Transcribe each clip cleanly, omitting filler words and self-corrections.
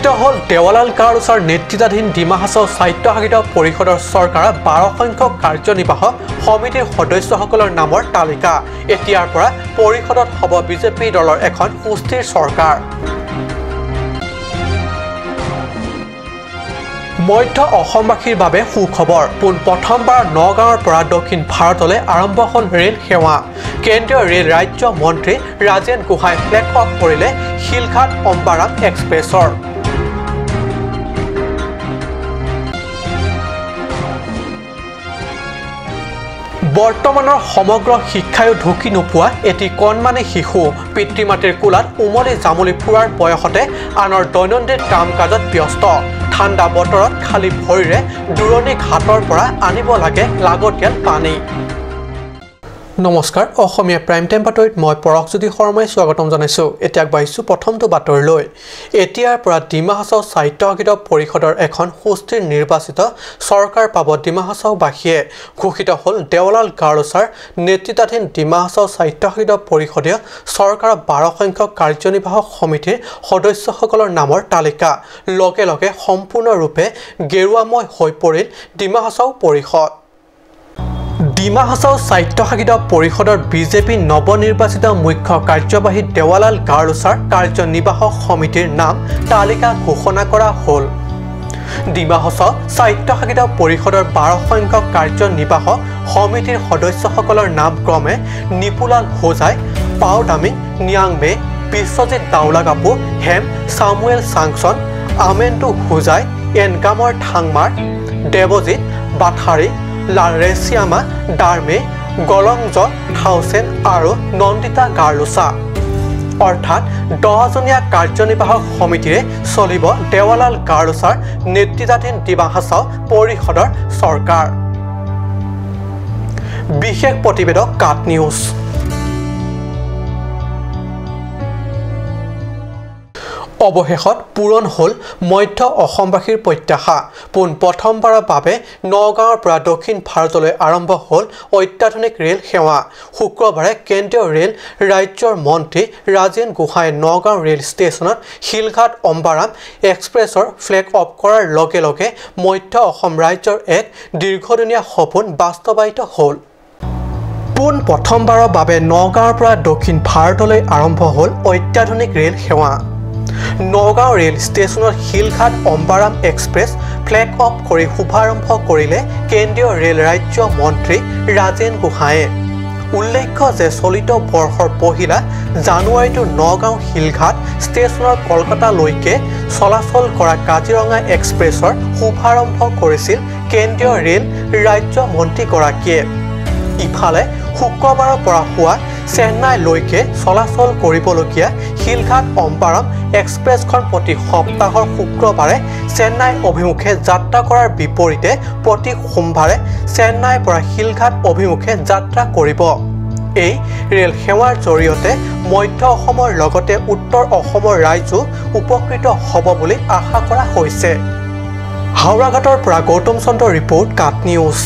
ঘোষিত হ'ল দেৱালাল গাৰ্লোচাৰ নেতৃত্বাধীন ডিমা হাছাও স্বায়ত্তশাসিত পৰিষদৰ চৰকাৰৰ 12 সংখ্যক কাৰ্যনিৰ্বাহক সমিতিৰ সদস্যসকলৰ নামৰ তালিকা। এতিয়াৰ পৰা পৰিষদত হ'ব বিজেপি দলৰ এখন সুস্থিৰ চৰকাৰ। মধ্য অসমবাসীৰ বাবে সুখবৰ, পোনপ্ৰথমবাৰ নগাঁৱৰ পৰা দক্ষিণ ভাৰতলৈ আৰম্ভ হ'ল ৰেল সেৱা। কেন্দ্ৰীয় ৰেল ৰাজ্য মন্ত্ৰী ৰাজেন গোহাঁই ফ্লেগ অফ কৰিলে শিলঘাট অম্বাৰাম এক্সপ্ৰেছৰ। বৰ্তমানৰ সমগ্ৰ শিক্ষায়ো ঢুকি নোপোৱা এটি কণমানি শিশু পিতৃ মাতৃৰ কোলাত উমলি জামলি ফুৰাৰ বয়সতে আনৰ দৈনন্দিন কাম কাজত ব্যস্ত। ঠাণ্ডা বতৰত খালী ভৰিৰে দূৰণি ঘাটৰ পৰা আনিব লাগে লাগতিয়াল পানী। নমস্কাৰ, অসমীয়া প্ৰাইম টাইম বাতৰিত মই পৰশজ্যোতি শৰ্মাই স্বাগতম জনাইছোঁ। এতিয়া আগবাঢ়িছোঁ প্ৰথমটো বাতৰিলৈ। এতিয়াৰ পৰা ডিমা হাছাও স্বায়ত্তশাসিত পৰিষদৰ এখন সুস্থিৰ নিৰ্বাচিত চৰকাৰ পাব ডিমা হাছাওবাসীয়ে। ঘোষিত হ'ল দেৱালাল গাৰ্লোচাৰ নেতৃত্বাধীন ডিমা হাছাও স্বায়ত্তশাসিত পৰিষদীয় চৰকাৰৰ 12 সংখ্যক কাৰ্যনিৰ্বাহক সমিতিৰ সদস্যসকলৰ নামৰ তালিকা। লগে লগে সম্পূৰ্ণৰূপে গেৰুৱাময় হৈ পৰিল ডিমা হাছাও পৰিষদ। ডিমা হাছাও স্বায়ত্তশাসিত পৰিষদৰ বিজেপি নৱনিৰ্বাচিত মুখ্য কাৰ্যবাহী দেৱালাল গাৰ্লোচাৰ কাৰ্যনিৰ্বাহক সমিতিৰ নাম তালিকা ঘোষণা কৰা হ'ল। ডিমা হাছাও স্বায়ত্তশাসিত পৰিষদৰ 12 সংখ্যক কাৰ্যনিৰ্বাহক সমিতিৰ সদস্যসকলৰ নাম ক্ৰমে নিপুলাল হোজাই, পাওদামিং নিয়াংমে, বিশ্বজিৎ দাউলাগাপু, হেম চামুৱেল চাংচন, আমেনটো হোজাই, এনগামৰ থাংমাৰ, দেৱজিৎ বাথাৰী, লাৰেছিয়ামা ডাৰ্মে, গলংজ থাউচেন আৰু নন্দিতা গাৰ্লোচা। অৰ্থাৎ 10জনীয়া কাৰ্যনিৰ্বাহক সমিতিৰে চলিব দেৱালাল গাৰ্লোচাৰ নেতৃত্বাধীন ডিমা হাছাও পৰিষদৰ চৰকাৰ। বিশেষ প্ৰতিবেদক কাট নিউজ। অৱশেষত পূৰণ হ'ল মধ্য অসমবাসীৰ প্ৰত্যাশা। পোনপ্ৰথমবাৰৰ বাবে নগাঁৱৰ পৰা দক্ষিণ ভাৰতলৈ আৰম্ভ হ'ল অত্যাধুনিক ৰেল সেৱা। শুক্ৰবাৰে কেন্দ্ৰীয় ৰেল ৰাজ্যৰ মন্ত্ৰী ৰাজেন গোহাঁই নগাঁও ৰেল ষ্টেচনত শিলঘাট অম্বাৰাম এক্সপ্ৰেছৰ ফ্লেগ অফ কৰাৰ লগে লগে মধ্য অসম ৰাজ্যৰ এক দীৰ্ঘদিনীয়া সপোন বাস্তৱায়িত হ'ল। পোনপ্ৰথমবাৰৰ বাবে নগাঁৱৰ পৰা দক্ষিণ ভাৰতলৈ আৰম্ভ হ'ল অত্যাধুনিক ৰেল সেৱা। নগাঁও ৰেল ষ্টেচনত Silghat Ambaram express flag off কৰি শুভাৰম্ভ কৰিলে কেন্দ্ৰীয় ৰেল ৰাজ্য মন্ত্ৰী ৰাজেন গোহাঁয়ে। উল্লেখ্য যে চলিত বৰ্ষৰ 1 জানুৱাৰীতো নগাঁও শিলঘাট ষ্টেচনৰ কলকাতালৈকে চলাচল কৰা কাজিৰঙা এক্সপ্ৰেছৰ শুভাৰম্ভ কৰিছিল কেন্দ্ৰীয় ৰেল ৰাজ্য মন্ত্ৰীগৰাকীয়ে। ইফালে শুক্ৰবাৰৰ পৰা হোৱা চেন্নাইলৈকে চলাচল কৰিবলগীয়া শিলঘাট অম্বাৰাম এক্সপ্ৰেছখন প্ৰতি সপ্তাহৰ শুক্ৰবাৰে চেন্নাই অভিমুখে যাত্ৰা কৰাৰ বিপৰীতে প্ৰতি সোমবাৰে চেন্নাইৰ পৰা শিলঘাট অভিমুখে যাত্ৰা কৰিব। এই ৰেল সেৱাৰ জৰিয়তে মধ্য অসমৰ লগতে উত্তৰ অসমৰ ৰাইজো উপকৃত হ'ব বুলি আশা কৰা হৈছে। হাওৰাঘাটৰ পৰা গৌতম চন্দ্ৰ ৰিপৰ্ট, কাট নিউজ।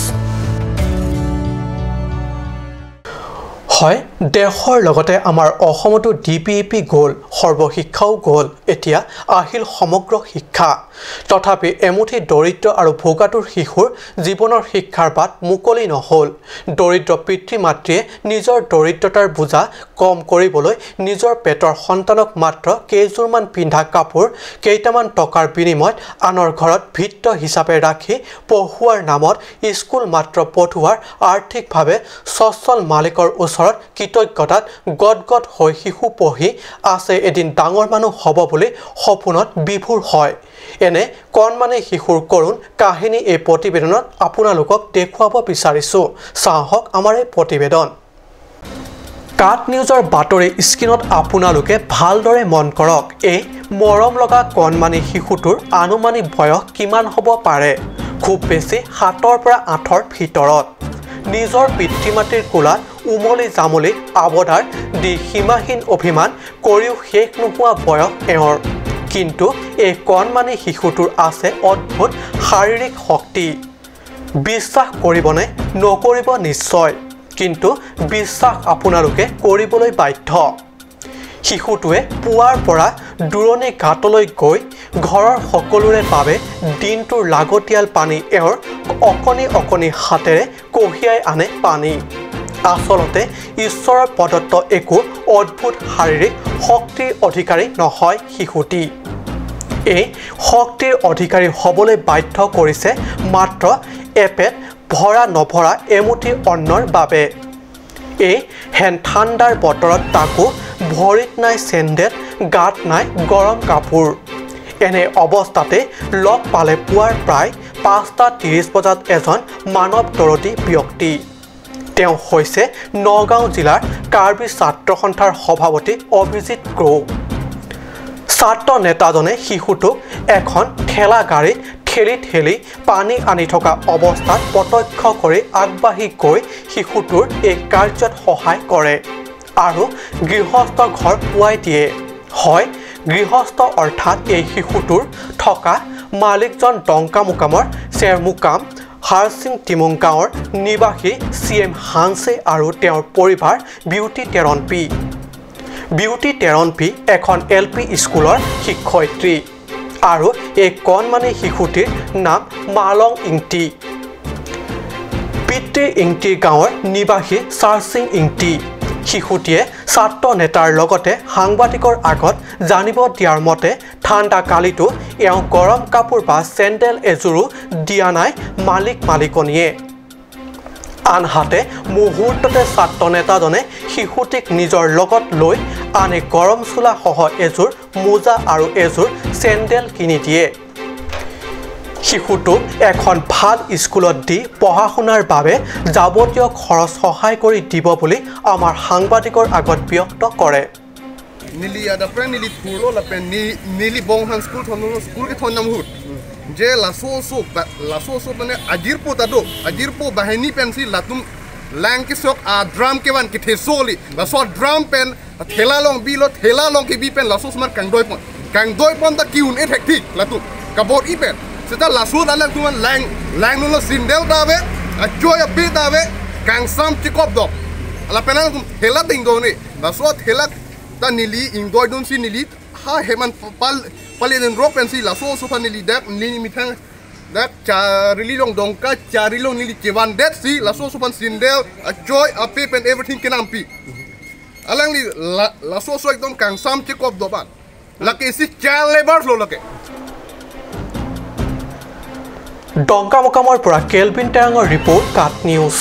হয়, দেশৰ লগতে আমাৰ অসমতো DPEP গ'ল, সৰ্বশিক্ষাও গ'ল, এতিয়া আহিল সমগ্ৰ শিক্ষা। তথাপি এমুঠি দৰিদ্ৰ আৰু ভোগাতুৰ শিশুৰ জীৱনৰ শিক্ষাৰ বাট মুকলি নহ'ল। দৰিদ্ৰ পিতৃ মাতৃয়ে নিজৰ দৰিদ্ৰতাৰ বোজা কম কৰিবলৈ নিজৰ পেটৰ সন্তানক মাত্ৰ কেইযোৰমান পিন্ধা কাপোৰ, কেইটামান টকাৰ বিনিময়ত আনৰ ঘৰত ভৃত্য হিচাপে ৰাখি পঢ়ুৱাৰ নামত স্কুল মাত্ৰ পঠোৱাৰ আৰ্থিকভাৱে সচ্ছল মালিকৰ ওচৰত কৃতজ্ঞতাত গদগদ হৈ শিশু পঢ়ি আছে এদিন ডাঙৰ মানুহ হ'ব বুলি সপোনত বিভোৰ হয়। এনে কণমানি শিশুৰ কৰুণ কাহিনী এই প্ৰতিবেদনত আপোনালোকক দেখুৱাব বিচাৰিছোঁ। চাহক আমাৰ এই প্ৰতিবেদন। কাট নিউজৰ বাতৰি স্ক্ৰীণত আপোনালোকে ভালদৰে মন কৰক। এই মৰম লগা কণমানি শিশুটোৰ আনুমানিক বয়স কিমান হ'ব পাৰে? খুব বেছি 7ৰ পৰা 8ৰ ভিতৰত। নিজৰ পিতৃ মাতৃৰ কোলাত উমলি জামলি আৱদাৰ দি সীমাহীন অভিমান কৰিও শেষ নোহোৱা বয়স এওঁৰ। কিন্তু এই কণমানি শিশুটোৰ আছে অদ্ভুত শাৰীৰিক শক্তি। বিশ্বাস কৰিবনে নকৰিব নিশ্চয়, কিন্তু বিশ্বাস আপোনালোকে কৰিবলৈ বাধ্য। শিশুটোৱে পুৱাৰ পৰা দূৰণি ঘাটলৈ গৈ ঘৰৰ সকলোৰে বাবে দিনটোৰ লাগতিয়াল পানী এওঁৰ অকণি অকণি হাতেৰে কঢ়িয়াই আনে পানী। আচলতে ঈশ্বৰৰ প্ৰদত্ত একো অদ্ভুত শাৰীৰিক শক্তিৰ অধিকাৰী নহয় শিশুটি। এই শক্তিৰ অধিকাৰী হ'বলৈ বাধ্য কৰিছে মাত্ৰ এপেট ভৰা নভৰা এমুঠি অন্নৰ বাবে। এই হেন ঠাণ্ডাৰ বতৰত তাকো ভৰিত নাই চেণ্ডেল, গাত নাই গৰম কাপোৰ। এনে অৱস্থাতে লগ পালে পুৱাৰ প্ৰায় 5:30 বজাত এজন মানৱ দৰদী ব্যক্তি। তেওঁ হৈছে নগাঁও জিলাৰ কাৰ্বি ছাত্ৰ সন্থাৰ সভাপতি অভিজিত ক্ৰ'। ছাত্ৰ নেতাজনে শিশুটোক এখন ঠেলা গাড়ীত ঠেলি ঠেলি পানী আনি থকা অৱস্থাত প্ৰত্যক্ষ কৰি আগবাঢ়ি গৈ শিশুটোৰ এই কাৰ্যত সহায় কৰে আৰু গৃহস্থ ঘৰ পোৱাই দিয়ে। হয়, গৃহস্থ অৰ্থাৎ এই শিশুটোৰ থকা মালিকজন ডংকামোকামৰ চেৰমুকাম হাৰছিং টিমুং গাঁৱৰ নিবাসী চি এম হানছে আৰু তেওঁৰ পৰিবাৰ beauty Teron P. Beauty Teron P এখন এল পি স্কুলৰ শিক্ষয়িত্ৰী আৰু এই কণমানি শিশুটিৰ নাম মালং ইংটি। পিতৃ ইংটি গাঁৱৰ নিবাসী চাৰছিং ইংটি। শিশুটিয়ে ছাত্ৰ নেতাৰ লগতে সাংবাদিকৰ আগত জানিব দিয়াৰ মতে ঠাণ্ডা কালিতো এওঁ গৰম কাপোৰ বা চেণ্ডেল এযোৰো দিয়া নাই মালিক মালিকনীয়ে। আনহাতে মুহূৰ্ততে ছাত্ৰ নেতাজনে শিশুটিক নিজৰ লগত লৈ আনি গৰম চোলাসহ এযোৰ মোজা আৰু এযোৰ চেণ্ডেল কিনি দিয়ে। শিশুটোক এখন ভাল স্কুলত দি পঢ়া শুনাৰ বাবে যাৱতীয় খৰচ সহায় কৰি দিব বুলি আমাৰ সাংবাদিকৰ আগত ব্যক্ত কৰে। Je laso so laso so mane ajirpo tado ajirpo bahini pen si latum lang ki sok a drum ke wan ki thesoli laso drum pen thela long bi lo thela long ki bi pen laso smar kang doi pon ta kiun e thek thik latum kabot i pen seta laso da lang tuman lang lang no lo sindel ta be a joy a bi ta be kang sam chikop do la pen tum thela ding do ni laso thela ta nili ing doi don si nili ha heman pal Palin rock pen si laso so nili dek nili mithang dek charili long dongka charili long nili kewan det si laso so pan sindel a joy a pep and everything kenam pi alang li laso so ekdom kangsam chekop doban lake si child labor flow lake ডংকা মোকামৰ পৰা kelvin টেৰাঙৰ report, কাট news.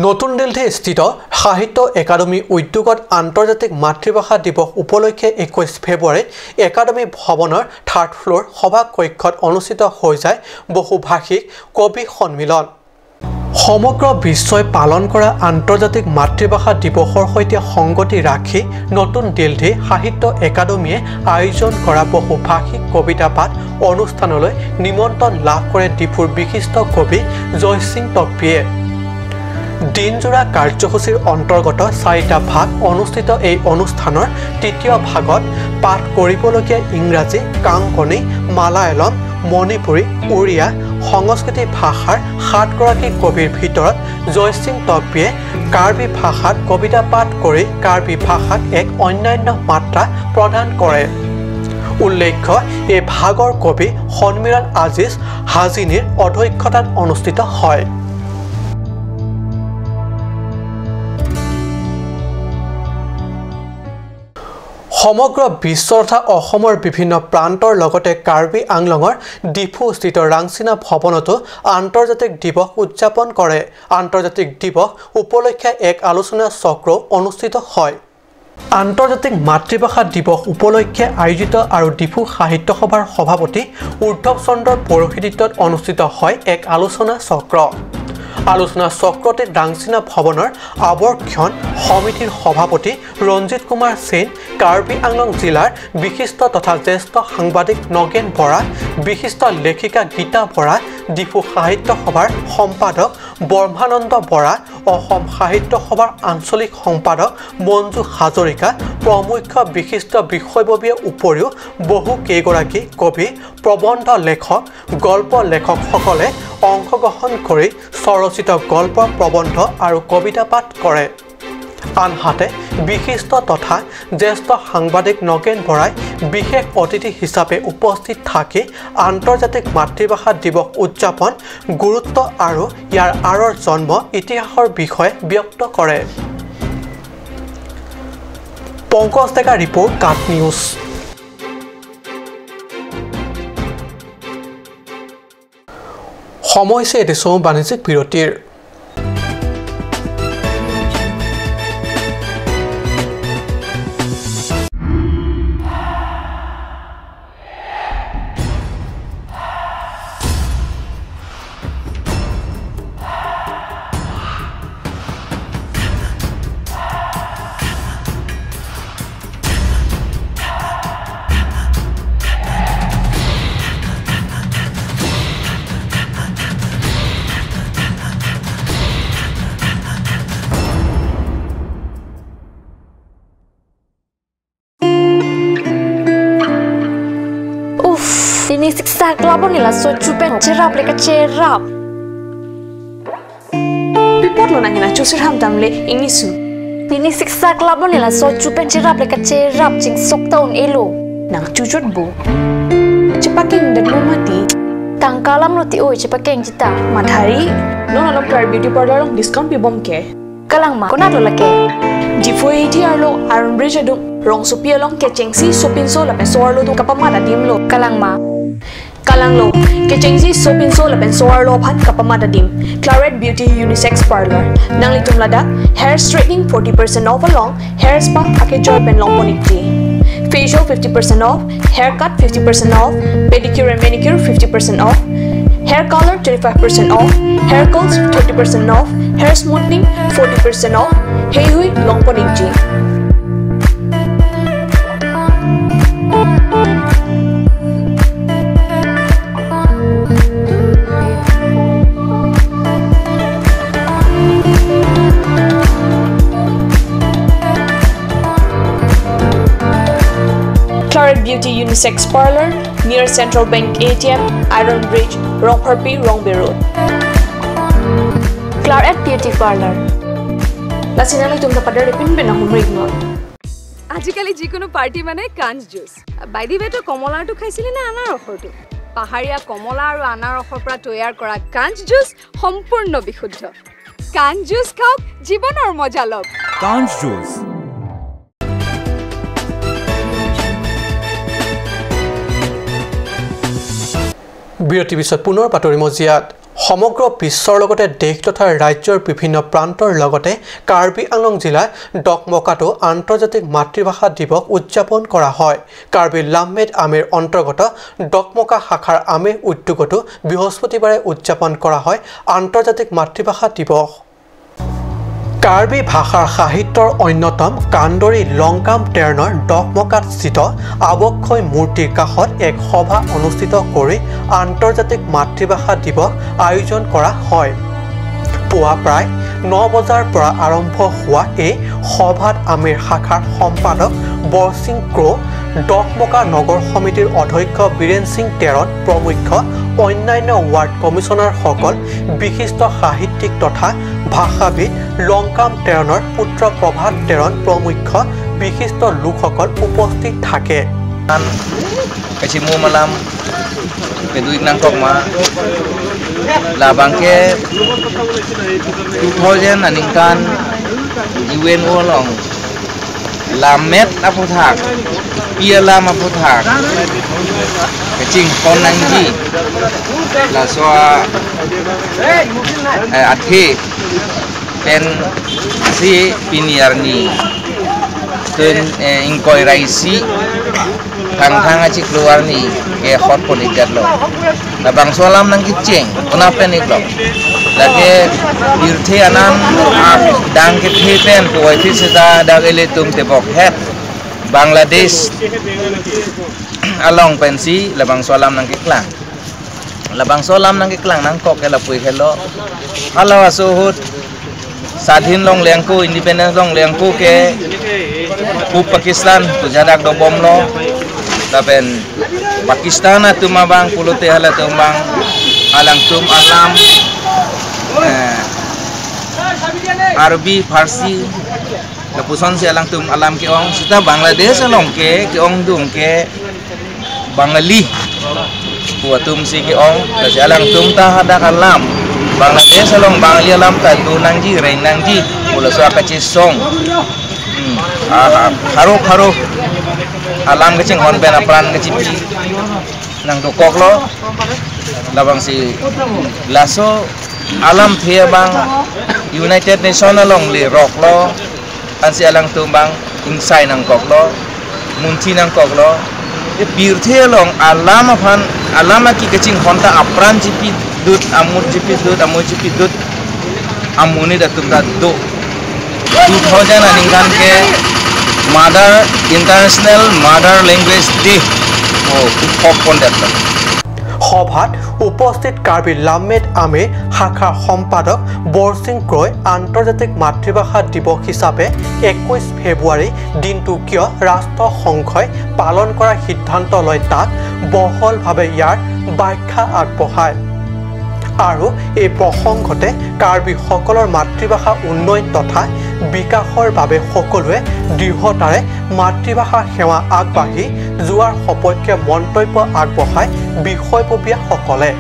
নতুন দিল্লীস্থিত সাহিত্য academy উদ্যোগত আন্তৰ্জাতিক মাতৃভাষা দিৱস উপলক্ষে 21 ফেব্ৰুৱাৰীত একাডেমী ভৱনৰ থাৰ্ড ফ্ল'ৰ সভাকক্ষত অনুষ্ঠিত হৈ যায় বহুভাষিক কবি সন্মিলন। সমগ্ৰ বিশ্বই পালন কৰা আন্তৰ্জাতিক মাতৃভাষা দিৱসৰ সৈতে সংগতি ৰাখি নতুন দিল্লী সাহিত্য একাডেমীয়ে আয়োজন কৰা বহুভাষিক কবিতা পাঠ অনুষ্ঠানলৈ নিমন্ত্ৰণ লাভ কৰে ডিফুৰ বিশিষ্ট কবি জয়সিং টকবিয়ে। দিনজোৰা কাৰ্যসূচীৰ অন্তৰ্গত চাৰিটা ভাগ অনুষ্ঠিত এই অনুষ্ঠানৰ তৃতীয় ভাগত পাঠ কৰিবলগীয়া ইংৰাজী, কাংকনি, মালায়ালম, মণিপুৰী, উৰিয়া, সংস্কৃতি ভাষাৰ 7গৰাকী কবিৰ ভিতৰত জয়সিং টকবিয়ে কাৰ্বি ভাষাত কবিতা পাঠ কৰি কাৰ্বি ভাষাক এক অন্যান্য মাত্ৰা প্ৰদান কৰে। উল্লেখ্য, এই ভাগৰ কবি সন্মিলন আজিজ হাজিনীৰ অধ্যক্ষতাত অনুষ্ঠিত হয়। সমগ্ৰ বিশ্ব তথা অসমৰ বিভিন্ন প্ৰান্তৰ লগতে কাৰ্বি আংলঙৰ ডিফুস্থিত ৰাংচিনা ভৱনতো আন্তৰ্জাতিক দিৱস উদযাপন কৰে। আন্তৰ্জাতিক দিৱস উপলক্ষে এক আলোচনা চক্ৰ অনুষ্ঠিত হয়। আন্তৰ্জাতিক মাতৃভাষা দিৱস উপলক্ষে আয়োজিত আৰু ডিফু সাহিত্য সভাৰ সভাপতি উদ্ধৱ চন্দ্ৰৰ পৌৰোহিত্যত অনুষ্ঠিত হয় এক আলোচনা চক্ৰ। আলোচনা চক্ৰটিত ৰাংচিনা ভৱনৰ আৱৰ্ষণ সমিতিৰ সভাপতি ৰঞ্জিত কুমাৰ সেন, কাৰ্বি আংলং জিলাৰ বিশিষ্ট তথা জ্যেষ্ঠ সাংবাদিক নগেন বৰা, বিশিষ্ট লেখিকা গীতা বৰা, ডিফু সাহিত্য সভাৰ সম্পাদক ব্ৰহ্মানন্দ বৰা, অসম সাহিত্য সভাৰ আঞ্চলিক সম্পাদক মঞ্জু হাজৰিকা প্ৰমুখ্য বিশিষ্ট বিষয়ববীয়াৰ উপৰিও বহু কেইগৰাকী কবি, প্ৰবন্ধ লেখক, গল্প লেখকসকলে অংশগ্ৰহণ কৰি স্বৰচিত গল্প, প্ৰবন্ধ আৰু কবিতা পাঠ কৰে। আনহাতে বিশিষ্ট তথা জ্যেষ্ঠ সাংবাদিক নগেন বৰাই বিশেষ অতিথি হিচাপে উপস্থিত থাকি আন্তৰ্জাতিক মাতৃভাষা দিৱস উদযাপন গুৰুত্ব আৰু ইয়াৰ আঁৰৰ জন্ম ইতিহাসৰ বিষয়ে ব্যক্ত কৰে। Pankaj Deka report, Cut News. সময় হৈছে এটি চমু বাণিজ্যিক বিৰতিৰ। Ni la so chupen cherap le ka cherap pipot lo nangina chusir ham tamle ingisu ni siksa klabo ni la so chupen cherap le ka cherap ching sok taun elo nang chuchot bo chepaking dat lo mati tangkalam lo ti oi chepakeng jita mathari no no kar beauty parlor long discount pi bom ke kalang ma kona lo lake D480 arlo iron bridge adung rong sopi along ke chengsi sopin so la pe so arlo du kapama da dim lo kalang ma kalang lo ke chengsi sopin so la pen soar lo phan kapama da dim Claret Beauty Unisex Parlor nangli tumla da hair straightening 40% off along hair spa ake joy pen long ponikti facial 50% off, haircut 50% off, pedicure and manicure 50% off, hair color 25% off, hair curls 30% off, hair smoothing 40% off. Hey hui long ponikji. Claret Beauty Unisex Parlor near Central Bank ATM, Iron Bridge, Rongpharpi, Rongbe Road. Claret Beauty Parlor. Lasinali tumta padar pin pin humrig no. আজিকালি যিকোনো party মানে কাঞ্চ juice. By the ৱে, তই কমলাটো খাইছিলি নে আনাৰসৰটো? পাহাৰীয়া কমলা আৰু আনাৰসৰ পৰা তৈয়াৰ কৰা কাঞ্চ জুচ সম্পূৰ্ণ বিশুদ্ধ। কাঞ্চ জুচ খাওক, জীৱনৰ মজা লওক। কাঞ্চ জুচ। বিৰতিৰ পিছত পুনৰ বাতৰি মজিয়াত। সমগ্ৰ বিশ্বৰ লগতে দেশ তথা ৰাজ্যৰ বিভিন্ন প্ৰান্তৰ লগতে কাৰ্বি আংলং জিলাৰ ডকমকাতো আন্তৰ্জাতিক মাতৃভাষা দিৱস উদযাপন কৰা হয়। কাৰ্বি লামমেদ আমিৰ অন্তৰ্গত ডকমকা শাখাৰ আমিৰ উদ্যোগতো বৃহস্পতিবাৰে উদযাপন কৰা হয় আন্তৰ্জাতিক মাতৃভাষা দিৱস। কাৰ্বি ভাষাৰ সাহিত্যৰ অন্যতম কান্দৰী লংকাম টেৰণৰ ডকমকাত স্থিত আৱক্ষয় মূৰ্তিৰ কাষত এক সভা অনুষ্ঠিত কৰি আন্তৰ্জাতিক মাতৃভাষা দিৱস আয়োজন কৰা হয়। পুৱা প্ৰায় ৯ বজাৰ পৰা আৰম্ভ হোৱা এই সভাত আমিৰ শাখাৰ সম্পাদক বৰসিং ক্ৰ', ডকমকা নগৰ সমিতিৰ অধ্যক্ষ বীৰেন সিং টেৰণ প্ৰমুখ্য অন্যান্য ৱাৰ্ড কমিছনাৰসকল, বিশিষ্ট সাহিত্যিক তথা ভাষাবিদ লংকাম টেৰণৰ পুত্ৰ প্ৰভাত টেৰণ প্ৰমুখ্য বিশিষ্ট লোকসকল উপস্থিত থাকে। Lamet apothak pialam apothak kecing konangji la soa athe pen si piniarni ten ingkoi raisi thang thang achi keluar ni ke hot ponidat lo la bang solam nang kicing ona pen iklo la ke irthe anan dang ke the pen poi thi sa dag ele tum te bok het Bangladesh along pen si la bang solam nang ke klang la bang solam nang ke klang nang kok ke la pui khelo ala aso hut স্বাধীন লং লেংকু independence লং লেংকু কে পূব Pakistan তুজাdak do bom lo tapen Pakistan tumabang pulute hala tumbang alang tum alam Arbi Farsi Kapuson si alang tum alam ke ong sita Bangladesh along ke ke ong dung ke Bangali buatum si ke ong kasi alang tum ta hadak alam Bangladesh along Bangali alam ta du nangji reng nangji mula so akachi song haro haro alam kecing hon pen apran kecing nang do kok lo labang si laso alam thia bang United Nation along le rock lo ansi alang tumbang insai nang kok lo munci nang kok lo e bir the long alam aphan alama ki kecing honta apran jipi dut amur jipi dut amur jipi dut amuni da tum da do 2000 aningkan ke mother international mother language day o khop kondat সভাত উপস্থিত কাৰ্বি লামেদ আমে শাখা সম্পাদক বৰসিং ক্ৰয় আন্তৰ্জাতিক মাতৃভাষা দিৱস হিচাপে 21 ফেব্ৰুৱাৰী দিনটো কিয় ৰাষ্ট্ৰসংঘই পালন কৰাৰ সিদ্ধান্ত লয় তাক বহলভাৱে ইয়াৰ ব্যাখ্যা আগবঢ়ায় আৰু এই প্ৰসংগতে কাৰ্বিসকলৰ মাতৃভাষা উন্নয়ন তথা বিকাশৰ বাবে সকলোৱে দৃঢ়তাৰে মাতৃভাষা সেৱা আগবাঢ়ি যোৱাৰ সপক্ষে মন্তব্য আগবঢ়ায় বিষয়ববীয়াসকলে।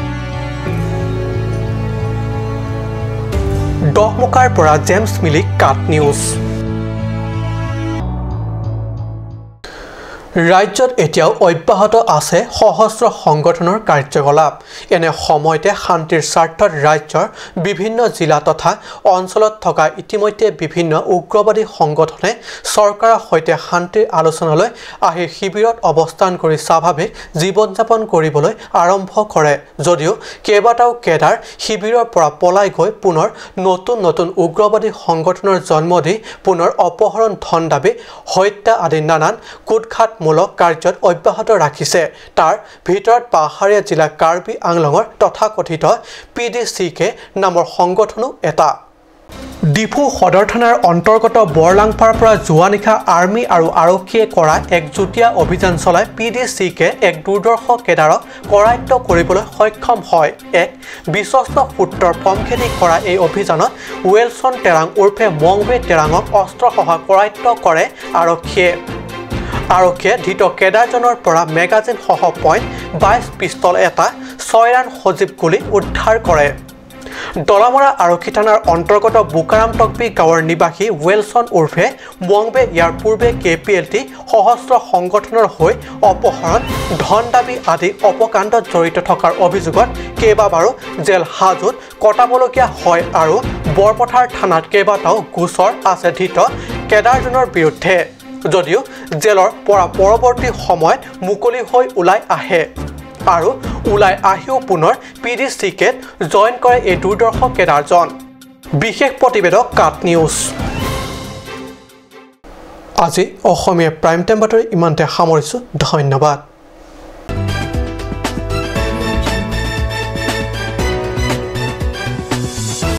দহমুকাৰ পৰা জেমছ মিলি, কাট নিউজ। ৰাজ্যত এতিয়াও অব্যাহত আছে সশস্ত্ৰ সংগঠনৰ কাৰ্যকলাপ। এনে সময়তে শান্তিৰ স্বাৰ্থত ৰাজ্যৰ বিভিন্ন জিলা তথা অঞ্চলত থকা ইতিমধ্যে বিভিন্ন উগ্ৰবাদী সংগঠনে চৰকাৰৰ সৈতে শান্তিৰ আলোচনালৈ আহি শিবিৰত অৱস্থান কৰি স্বাভাৱিক জীৱন যাপন কৰিবলৈ আৰম্ভ কৰে যদিও কেইবাটাও কেডাৰ শিবিৰৰ পৰা পলাই গৈ পুনৰ নতুন নতুন উগ্ৰবাদী সংগঠনৰ জন্ম দি পুনৰ অপহৰণ, ধন দাবী, হত্যা আদি নানান কুটঘাত মূলক কাৰ্যত অব্যাহত ৰাখিছে। তাৰ ভিতৰত পাহাৰীয়া জিলা কাৰ্বি আংলঙৰ তথাকথিত PDCK নামৰ সংগঠনো এটা। ডিফু সদৰ থানাৰ অন্তৰ্গত বৰলাংফাৰ পৰা যোৱা নিশা আৰ্মি আৰু আৰক্ষীয়ে কৰা এক যুটীয়া অভিযান চলাই PDCK এক দুৰ্ধৰ্ষ কেডাৰক কৰায়ত্ব কৰিবলৈ সক্ষম হয়। এক বিশ্বস্ত সূত্ৰৰ পম খেদি কৰা এই অভিযানত ৱেলছন টেৰাং ওৰফে মংৱে টেৰাঙক অস্ত্ৰসহ কৰায়ত্ব কৰে আৰক্ষীয়ে। আৰক্ষীয়ে ধৃত কেডাৰজনৰ পৰা মেগাজিনসহ .22 পিষ্টল এটা, 6 ৰাউণ্ড সজীৱ গুলী উদ্ধাৰ কৰে। দলামৰা আৰক্ষী থানাৰ অন্তৰ্গত বোকাৰাম টকবি গাঁৱৰ নিবাসী ৱেলছন ওৰফে মংবে ইয়াৰ পূৰ্বে KPLT সশস্ত্ৰ সংগঠনৰ হৈ অপহৰণ, ধন দাবী আদি অপকাণ্ডত জড়িত থকাৰ অভিযোগত কেইবাবাৰো জেল হাজোত কটাবলগীয়া হয় আৰু বৰপথাৰ থানাত কেইবাটাও গোচৰ আছে ধৃত কেডাৰজনৰ বিৰুদ্ধে। যদিও জেলৰ পৰা পৰৱৰ্তী সময়ত মুকলি হৈ ওলাই আহে আৰু ওলাই আহিও পুনৰ PDCK join কৰে এই দুৰ্ধৰ্ষ কেডাৰজন। বিশেষ প্ৰতিবেদক, কাট নিউজ। আজি অসমীয়া প্ৰাইম টাইম বাতৰি ইমানতে সামৰিছোঁ। ধন্যবাদ।